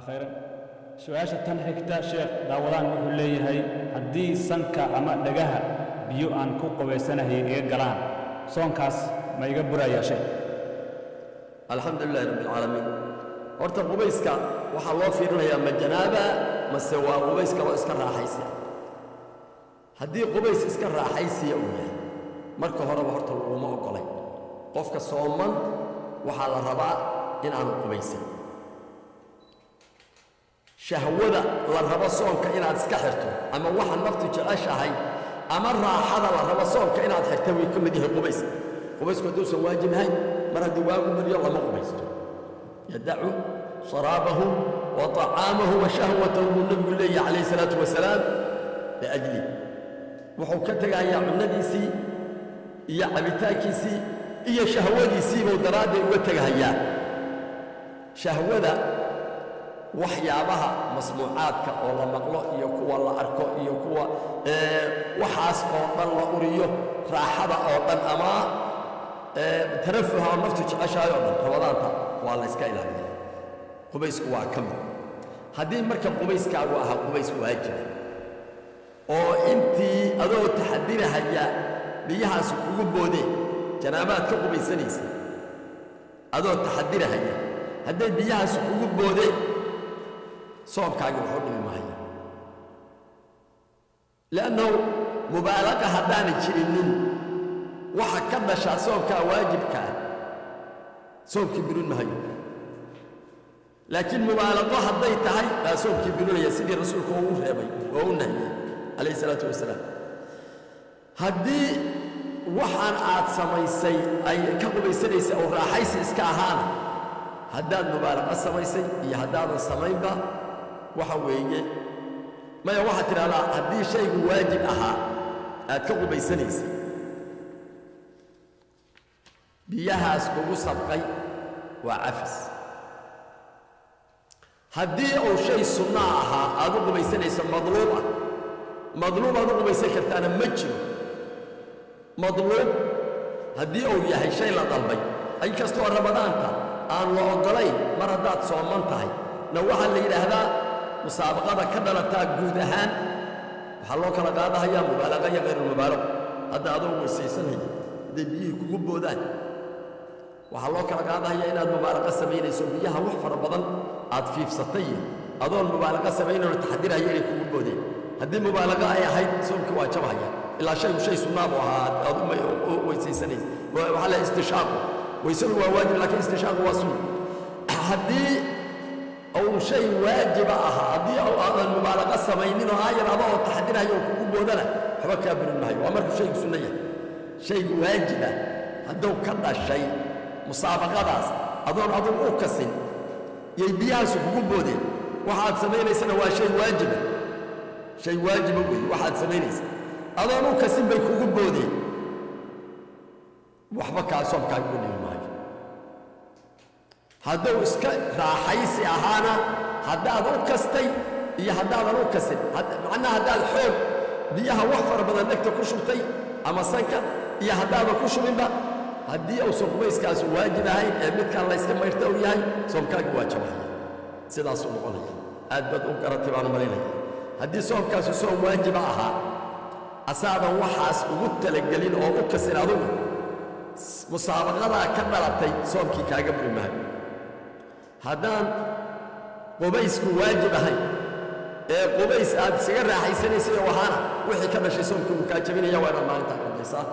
Khayran. Su-aasha tan xigta, sheekh, daawadaan wuxuu leeyahay: haddii sanka ama dhagaha biyo aan ku qubaysanahay iga galaan, soonkaas ma iga burayaa, sheekh? Alxamdu lilahi rabbi alcaalamiin. Horta qubayska waxaa loo fiirinayaa ma janaaba mase waa qubays kaloo iska raaxaysiya. Haddii qubays iska raaxaysiya uu yahay, marka horeba horta laguma oggolay. Qofka sooman waxaa la rabaa inaanu qubaysan. Shahwada la rabo soonka inaad iska xirto ama waxa naftu jeceshahay ama raaxada la rabo soonka inaad xirta way ka mid yahay qubayska. Qubaysku hadduusan waajib ahayn, mar haddii waagu baryo lama qubaysto. Yadacu sharaabahu wa طacaamahu wa shahwatahu buu Nebigu leeyahay calayhi salaatu wasalaam liajli. Wuxuu ka tegayaa cunnadiisii iyo cabitaankiisii iyo shahwadiisiibuu daraaddeed uga tegahayaa. Shahwada, waxyaabaha masmuucaadka oo la maqlo iyo kuwa la arko iyo kuwa waxaas oo dhan la uriyo, raaxada oo dhan ama tarafuha oo naftu jeceshahay oo dhan, Ramadaanta waa la yska ilaaliya. Qubaysku waa ka mid. Haddii marka qubayskaagu ahaa qubays waajiba oo intii adoo taxadirahaya biyahaas kugu boodeen, janaabaad ka qubaysanaysa adoo taxadirahaya, hadday biyahaas kugu boodeen, soomkaagi waxu dhimi mahaya, li'annahu mubaalaqa haddaana jirinin waxa ka dhashaa soomkaa waajibkaa soomkii burin mahayo. Laakiin mubaalaqo hadday tahay baa soomkii burinaya, sidii Rasuulku uu u reebay oo u nahiyey calayhi salaatu wasalaam. Haddii waxaan aad samaysay ay ka qubaysanaysay oo raaxaysi iska ahaana, haddaad mubaalaqo samaysay iyo haddaadan samaynba, waxa weeye maya. Waxaad tidhahdaa, haddii shaygu waajib ahaa aad ka qubaysanaysay, biyahaas kugu sabqay waa cafis. Haddii uu shay sunnaa ahaa aad u qubaysanayso, madluub ah, madluub aad u qubaysan kartaana ma jiro. Madluub haddii uu yahay, shay la dalbay, inkastoo Ramadaanta aan la oggolayn mar haddaad sooman tahay na, waxaa la yidhaahdaa musaabaqada ka dhalataa guud ahaan waxaa loo kala qaadahayaa mubaalaqa iyo khayrulmubaalaqo. Hadda adoo weysaysanaya hadday biyihii kugu boodaan, waxaa loo kala qaadahayaa inaad mubaalaqa samaynayso, biyaha wax fara badan aad fiifsatay, iyo adoon mubaalaqa samaynayno taxadiraya inay kugu boodeen. Haddii mubaalaqa ay ahayd, soomkii waa jabhaya, ilaa shaygu shay sunnaa buu ahaa aad u weysaysanaysa. Waxaa la istishaaqu, weysadu waa waajib, laakiin istishaaqu waa sunna. Haddii uu shay waajiba ahaa, haddii aadan mubaalaqa samaynin oo aayar adoo taxadirayo oo kugu boodana, waxba kaa burin maayo. Waa markuu shaygu sunno yahay. Shaygu waajiba hadduu ka dhashay musaabaqadaas, adoon adugu u kasin yay biyahaasu kugu boodeen, waxaad samaynaysana waa shay waajiba, shay waajiba weeye waxaad samaynaysa, adoon u kasin bay kugu boodeen, waxba kaa soomkaaga u dhimi maayo. Hadduu iska raaxaysi ahaana, haddaad u kastay iyo haddaadan u kasin, macnaha haddaad xoog biyaha wax fara badan dhegta ku shubtay ama sanka iyo haddaadan ku shubinba, haddii uusan qubayskaasu waajib ahayn ee midkaan layska mayrta uu yahay, soomkaagi waa jabaya. Sidaasuu noqonaya. Aad baad u garatay baanu malaynaya. Haddii soomkaasu soom waajiba ahaa, asaadan waxaas ugu talagelin oo u kasin adugu, musaabaqadaa ka dhalatay soomkii kaaga buri maayo. Haddaan qubaysku waajib ahayn ee qubays aad isaga raaxaysanaysay oo ahaana, wixii ka dhashay soomkii wuu kaa jabinaya, waa inaad maalintaa qadaysaa.